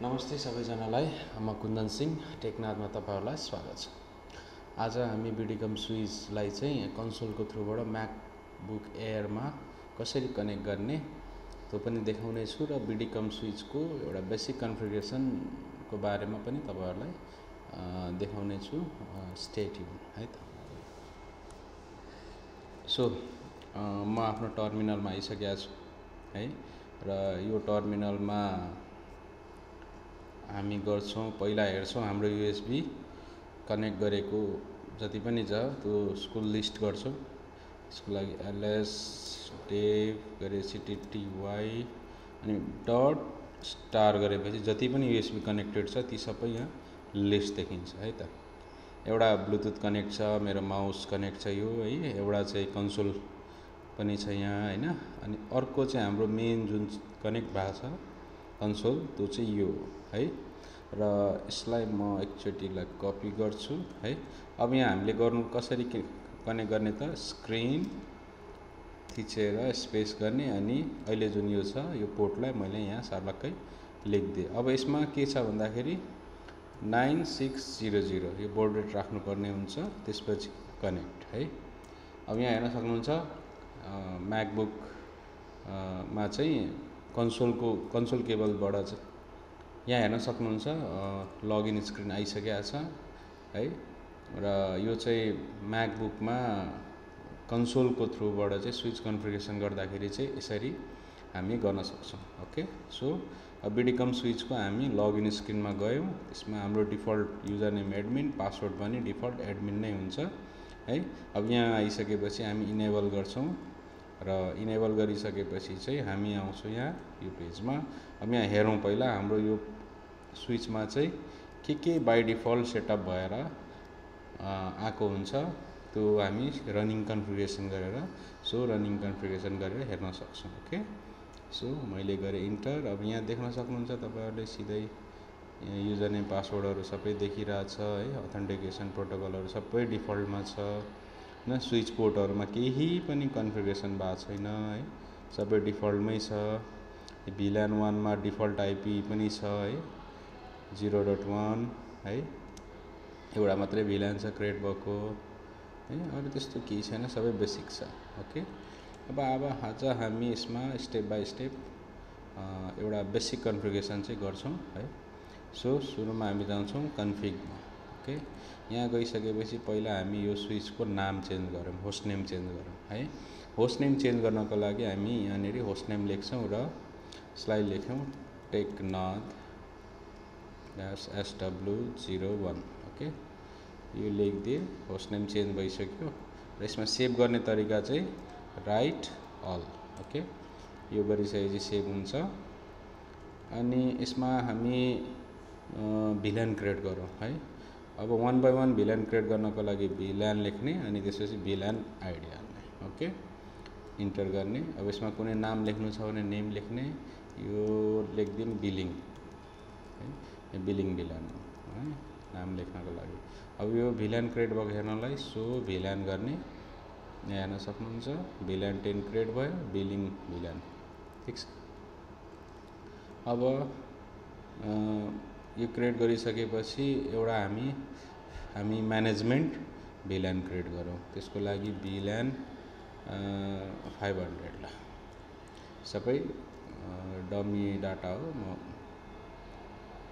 नमस्ते सबैजनालाई। म कुन्दन सिंह टेकनाथमा तपाईहरुलाई स्वागत छ। आज हामी बिडिकम स्विचलाई चाहिँ कन्सोलको थ्रुबाट म्याकबुक एयरमा कसरी कनेक्ट गर्ने त्यो पनि देखाउने छु र बिडिकम स्विचको एउटा बेसिक कन्फिगरेसनको बारेमा पनि तपाईहरुलाई देखाउने छु। स्टे ट्युन है त। सो म आफ्नो टर्मिनलमा आइसकेको छु है र यो टर्मिनलमा हामी गर्छौं पहिला हेर्छौं हाम्रो यूएसबी कनेक्ट गरेको जति पनि छ त्यो स्कुल लिस्ट गर्छौं। यसको लागि ls dev गरेपछि tty अनि डट स्टार गरेपछि जति पनि यूएसबी कनेक्टेड छ ती सबै यहाँ लिस्ट देखिन्छ है त। एउटा ब्लुटुथ कनेक्ट छ, मेरो माउस कनेक्ट छ यो है, एउटा चाहिँ कन्सोल पनि छ यहाँ हैन। अनि अर्को चाहिँ हाम्रो मेन जुन कनेक्ट भएको छ कन्सोल त्यो चाहिँ यो है र यसलाई म एकचोटीलाई कपी गर्छु है। अब यहाँ हामीले गर्नु कसरी कनेक्ट गर्ने त स्क्रिन थिचेर स्पेस गर्ने अनि अहिले जुन यो छ यो पोर्टलाई मैले यहाँ सर्लक्कै लेखिदिए। अब यसमा के छ भन्दाखेरि 9600 यो बोर्ड रेट राख्नु पर्ने हुन्छ, त्यसपछि कनेक्ट है। अब यहाँ हेर्न सक्नुहुन्छ म्याकबुक मा चाहिँ कन्सोल केबलबाट चाहिँ यहाँ हेर्न सक्नुहुन्छ लगइन स्क्रिन आइसकेको छ है र यो चाहिँ म्याकबुकमा कन्सोलको थ्रुबाट चाहिँ स्विच कन्फिगरेसन गर्दाखेरि चाहिँ यसरी हामी गर्न सक्छौं। ओके, सो बिडिकम स्विचको हामी लगइन स्क्रिनमा गयौं। त्यसमा हाम्रो default user name admin, password पनि डिफल्ट एडमिन नै हुन्छ है। अब यहाँ आइसकेपछि हामी इनेबल गर्छौं र इनेबल गरिसकेपछि चाहिँ हामी आउँछौं यहाँ यो पेजमा। अब यहाँ हेरौं पहिला हाम्रो यो स्विचमा चाहिँ के बाइ डिफल्ट सेटअप भएर आको हुन्छ त्यो हामी रनिङ कन्फिगरेसन गरेर रनिङ कन्फिगरेसन गरेर हेर्न सक्छौं। ओके, सो मैले गरे इन्टर। अब यहाँ देख्न सक्नुहुन्छ तपाईहरुले सिधै युजर नेम पासवर्डहरु सबै देखिरहेछ है। अथेन्टिकेसन प्रोटोकलहरु सबै डिफल्टमा छ न, स्विच पोर्टहरुमा केही पनि कन्फिगरेसन भएको छैन है, सबै डिफल्टमै छ। VLAN 1 मा डिफल्ट आईपी पनि छ है 0.1 है, एउटा मात्रै VLAN छ क्रिएट भएको है, अरु त्यस्तो केही छैन, सबै बेसिक छ। ओके, अब आज हामी यसमा स्टेप बाइ स्टेप एउटा बेसिक कन्फिगरेसन चाहिँ गर्छौं है। सो सुरुमा हामी जान्छौं कन्फिगमा। ओके, यहाँ गइसकेपछि पहिला हामी यो स्विचको नाम चेन्ज गरौँ, होस्ट नेम चेन्ज गरौँ है। होस्ट नेम चेन्ज गर्नको लागि हामी यहाँनेरि होस्ट नेम लेख्छौं र यसलाई लेख्यौं टेकनाथ -SW01। ओके, यो लेखिदिए, होस्ट नेम चेन्ज भइसक्यो र यसमा सेभ गर्ने तरिका चाहिँ राइट अल। ओके, यो गरिसकेपछि सेभ हुन्छ। अनि यसमा हामी VLAN क्रिएट गरौँ है। अब 1 बाइ 1 VLAN क्रिएट गर्नको लागि VLAN लेख्ने अनि त्यसपछि VLAN आईडी हाल्ने। ओके, इन्टर गर्ने। अब यसमा कुनै नाम लेख्नु छ भने नेम लेख्ने, यो लेख्दिम बिलिङ है, बिलिङ VLAN है नाम लेख्नको लागि। अब यो VLAN क्रिएट भएको हेर्नलाई VLAN गर्ने, यहाँ हेर्न सक्नुहुन्छ VLAN 10 क्रिएट भयो, बिलिङ VLAN ठीक छ। अब यो क्रिएट गरिसकेपछि एउटा हामी म्यानेजमेन्ट VLAN क्रिएट गरौँ। त्यसको लागि VLAN 500 ला सबै डमी डाटा हो।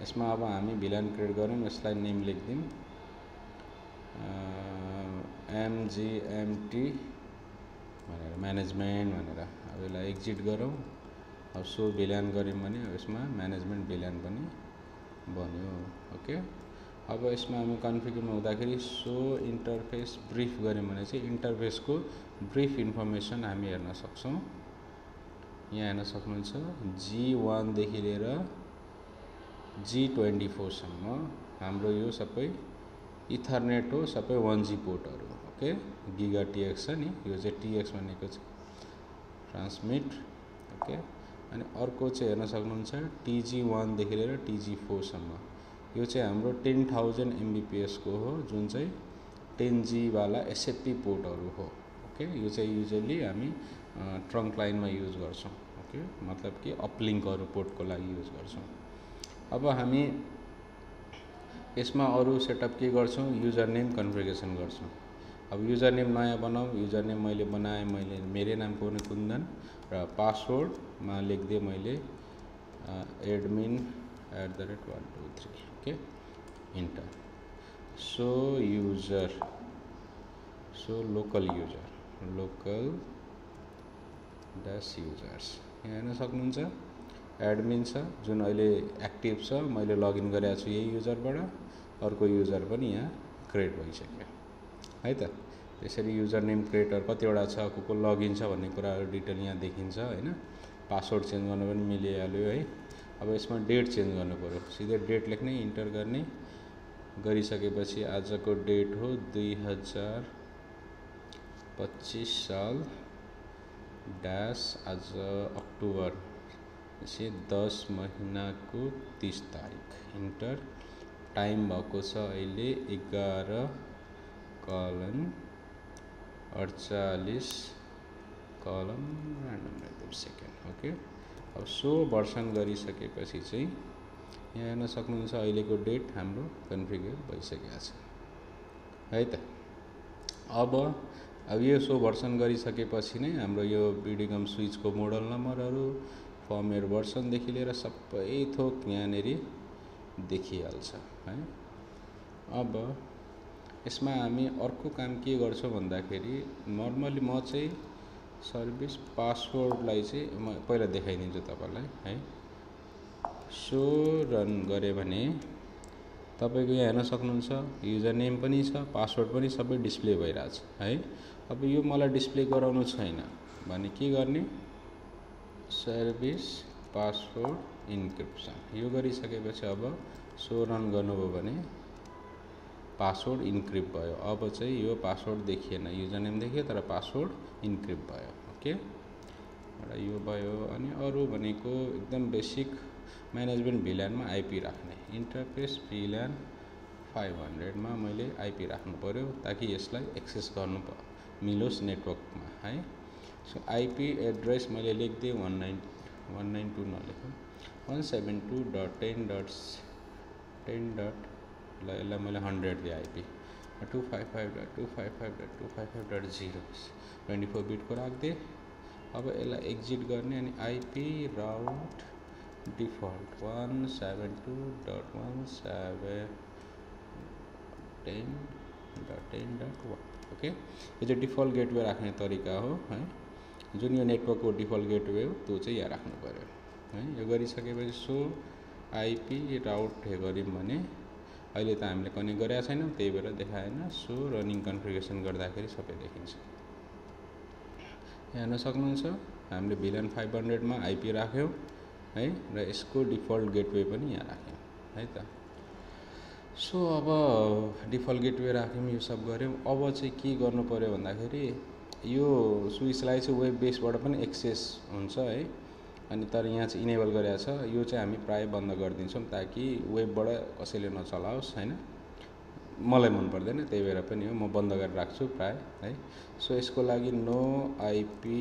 यसमा अब हामी VLAN क्रिएट गरौँ, यसलाई नेम लेख्दिम MGMT भनेर, म्यानेजमेन्ट भनेर। अब यसलाई एक्जिट गरौँ। अब VLAN गर्यौं भने यसमा म्यानेजमेन्ट VLAN पनि बन्यो। ओके, अब यसमा हामी कन्फिगरमा हुँदाखेरि इन्टरफेस ब्रिफ गर्यौं भने चाहिँ इन्टरफेसको ब्रिफ इन्फर्मेसन हामी हेर्न सक्छौं। यहाँ हेर्न सक्नुहुन्छ G1 देखि लिएर G24 सम्म हाम्रो यो सबै इथरनेट हो, सबै 1G पोर्टहरु। ओके, गिगा TX छ नि, यो चाहिँ TX भनेको चाहिँ ट्रान्समिट। ओके, अनि अर्को चाहिँ हेर्न सक्नुहुन्छ TG1 देखि लिएर TG4 सम्म, यो चाहिँ हाम्रो 10000 Mbps को हो, जुन चाहिँ 10G वाला SFP पोर्टहरु हो। ओके, यो चाहिँ युजुअली हामी ट्रङ्क लाइनमा युज गर्छौं। ओके, मतलब कि अपलिङ्कहरु पोर्टको लागि युज गर्छौं। अब हामी यसमा अरू सेटअप के गर्छौँ, युजर नेम कन्फिगरेसन गर्छौँ। अब युजर नेम नयाँ बनाऊ, युजर नेम मैले बनाएँ, मैले मेरै नामको हुने कुन्दन, र पासवर्डमा लेखिदिएँ मैले admin@123, okay, enter. So user, so local user, local dash users, यहाँ हेर्न सक्नुहुन्छ एडमिन छ जुन अहिले एक्टिभ छ, मैले लगइन गरेको छु यही युजरबाट, अर्को युजर पनि यहाँ क्रिएट भइसक्यो है त। त्यसरी युजर नेम क्रिएटर कतिवटा छ, को लगइन छ भन्ने कुराहरू डिटेल यहाँ देखिन्छ हैन। पासवर्ड चेन्ज गर्न पनि मिलिहाल्यो है। अब यसमा डेट चेन्ज गर्नु पर्यो, सिधै डेट लेख्ने, इन्टर गर्ने, गरिसकेपछि आजको डेट हो 2025 साल ड्यास आज अक्टोबर 10 महिनाको 30 तारिक, इन्टर। टाइम भएको छ अहिले 11:48 सेकेन्ड, ओके। अब सो भर्सन गरिसकेपछि चाहिँ यहाँ हेर्न सक्नुहुन्छ अहिलेको डेट हाम्रो कन्फिगर भइसकेको छ है त। अब यो सो भर्सन गरिसकेपछि नै हाम्रो यो बिडिगम स्विचको मोडल नम्बरहरू, फर्मवेयर भर्सनदेखि लिएर सबै थोक यहाँनेरि देखिहाल्छ है। अब यसमा हामी अर्को काम के गर्छौँ भन्दाखेरि, नर्मली म चाहिँ सर्भिस पासवर्डलाई चाहिँ म पहिला देखाइदिन्छु तपाईँलाई है। सो रन गरे भने तपाईको यहाँ हेर्न सक्नुहुन्छ युजर नेम पनि छ, पासवर्ड पनि सबै डिस्प्ले भइरहेछ है। अब यो मलाई डिस्प्ले गराउनु छैन भने के गर्ने, सर्भिस पासवर्ड इन्क्रिप्सन यो गरिसकेपछि अब सो रन गर्नुभयो भने पासवर्ड इन्क्रिप्ट भयो। अब चाहिँ यो पासवर्ड देखिएन, युजर नेम देखियो तर पासवर्ड इन्क्रिप्ट भयो, ओके। एउटा यो भयो। अनि अरू भनेको एकदम बेसिक म्यानेजमेन्ट भिल्यानमा आइपी राख्ने, इन्टरफेस भिल्यान 500 मा मैले आइपी राख्नु पर्यो ताकि यसलाई एक्सेस गर्नु मिलोस् नेटवर्कमा है। सो आइपी एड्रेस मैले लेखिदिएँ 192 नलेखौँ 172.10.10. ल यसलाई मैले 100 दिएँ आइपी, 255.255.255.0 24 बिटको राखिदिएँ। अब यसलाई एक्जिट गर्ने अनि आइपी राउट डिफल्ट 172.168.10.1, ओके। यो चाहिँ डिफल्ट गेटवे राख्ने तरिका हो है। जुन यो नेटवर्कको डिफल्ट गेटवे हो त्यो चाहिँ यहाँ राख्नु पर्यो है। यो गरिसकेपछि सो आइपी राउट गऱ्यौँ भने अहिले त हामीले कनेक्ट गरेका छैनौँ त्यही भएर देखाएन। सो रनिङ कन्फिगरेसन गर्दाखेरि सबै देखिन्छ। हेर्न सक्नुहुन्छ हामीले भिल्यान 500 मा आइपी राख्यौँ है, र यसको डिफल्ट गेटवे पनि यहाँ राख्यौँ है त। सो अब डिफल्ट गेटवे राख्यौँ, यो सब गऱ्यौँ। अब चाहिँ के गर्नु पर्यो भन्दाखेरि यो स्विचलाई चाहिँ वेब बेसबाट पनि एक्सेस हुन्छ है। अनि तर यहाँ चाहिँ इनेबल गरेको छ, यो चाहिँ हामी प्राय बन्द गरिदिन्छौँ ताकि वेबबाट कसैले नचलाओस् हैन। मलाई मन पर्दैन त्यही भएर पनि हो, म बन्द गरेर राख्छु प्राय है। सो यसको लागि नो आइपी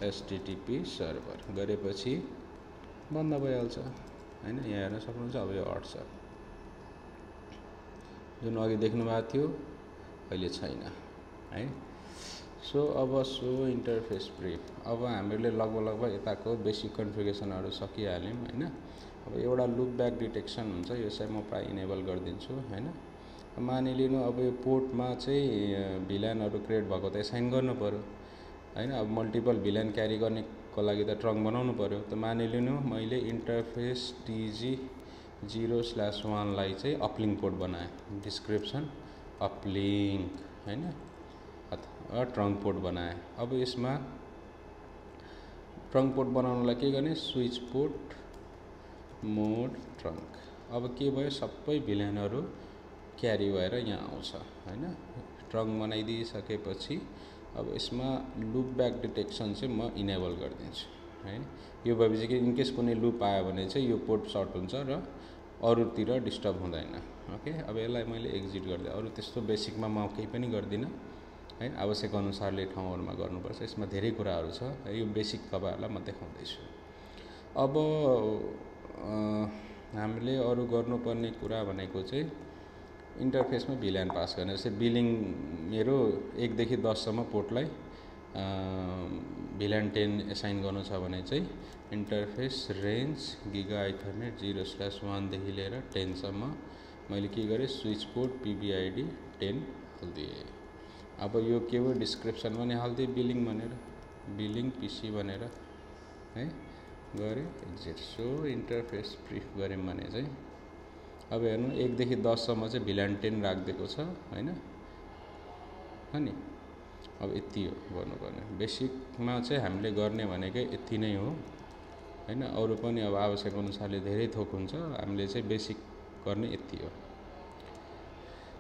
एचटीटीपी सर्भर गरेपछि बन्द भइहाल्छ हैन। यहाँ हेर्न सक्नुहुन्छ अब यो अट्छ, जुन अघि देख्नु भएको थियो अहिले छैन है। सो अब सो इन्टरफेस ब्रिफ, अब हामीले लगभग यताको बेसिक कन्फिगरेसनहरू सकिहाल्यौँ हैन। अब एउटा लुप ब्याक डिटेक्सन हुन्छ, यो चाहिँ म प्राय इनेबल गरिदिन्छु हैन। मानिलिनु अब यो पोर्टमा चाहिँ भिल्यानहरू क्रिएट भएको त साइन गर्नु पर्यो हैन। अब मल्टिपल भिल्यान क्यारी गर्नेको लागि त ट्रङ्क बनाउनु पर्यो। त मानिलिनु मैले इन्टरफेस टिजी 0/1 लाई चाहिँ अपलिङ्क पोर्ट बनाएँ, डिस्क्रिप्सन अपलिङ्क हैन, अथवा ट्रङ्क पोर्ट बनाएँ। अब यसमा ट्रङ्क पोर्ट बनाउनलाई के गर्ने, स्विच पोर्ट मोड ट्रङ्क। अब के भयो, सबै भिल्यानहरू क्यारी भएर यहाँ आउँछ हैन। ट्रङ्क बनाइदिइसकेपछि अब यसमा लुप ब्याक डिटेक्सन चाहिँ म इनेबल गरिदिन्छु है। यो भएपछि कि इनकेस कुनै लुप आयो भने चाहिँ यो पोर्ट सर्ट हुन्छ र अरूतिर डिस्टर्ब हुँदैन, ओके। अब यसलाई मैले एक्जिट गरिदिएँ। अरू त्यस्तो बेसिकमा म केही पनि गर्दिनँ है, आवश्यक अनुसारले ठाउँहरूमा गर्नुपर्छ। यसमा धेरै कुराहरू छ, यो बेसिक तपाईँहरूलाई म देखाउँदैछु। अब हामीले अरू गर्नुपर्ने कुरा भनेको चाहिँ इन्टरफेसमा भिल्यान पास गर्ने। जस्तै बिलिङ मेरो 1 देखि 10 सम्म पोर्टलाई भिल्यान 10 एसाइन गर्नु छ भने चाहिँ इन्टरफेस रेन्ज गिगा इथरनेट 0/1 देखि लिएर 10 सम्म मैले के गरेँ, स्विच पोर्ट पिबिआइडी 10 हालिदिएँ। अब यो के हो, डिस्क्रिप्सनमा नि हालिदिएँ बिलिङ भनेर, बिलिङ पिसी भनेर है गरेँ, एक्जिट। सो इन्टरफेस ब्रिफ गऱ्यौँ भने चाहिँ अब हेर्नु 1 देखि 10 सम्म चाहिँ भिल्यान 10 राखिदिएको छ हैन, अनि अब यति हो गर्नुपर्ने। बेसिकमा चाहिँ हामीले गर्ने भनेकै यति नै हो हैन, अरू पनि अब आवश्यक अनुसारले धेरै थोक हुन्छ, हामीले चाहिँ बेसिक गर्ने यति हो।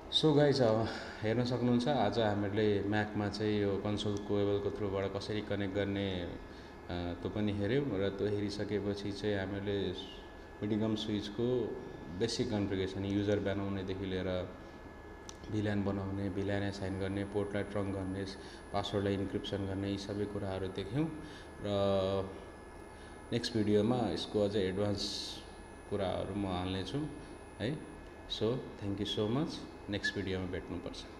सो गाइज अब हेर्न सक्नुहुन्छ आज हामीले म्याकमा चाहिँ यो कन्सोल केबलको थ्रुबाट कसरी कनेक्ट गर्ने त्यो पनि हेऱ्यौँ, र त्यो हेरिसकेपछि चाहिँ हामीले मिडिगम स्विचको बेसिक कन्फिगरेसन, युजर बनाउनेदेखि लिएर भिल्यान बनाउने, भिल्यान एसाइन गर्ने, पोर्टलाई ट्रङ्क गर्ने, पासवर्डलाई इन्क्रिप्सन गर्ने, यी सबै कुराहरू देख्यौँ। र नेक्स्ट भिडियोमा यसको अझै एडभान्स कुराहरू म हाल्नेछु है। So thank you so much, next भिडियोमा भेट्नुपर्छ।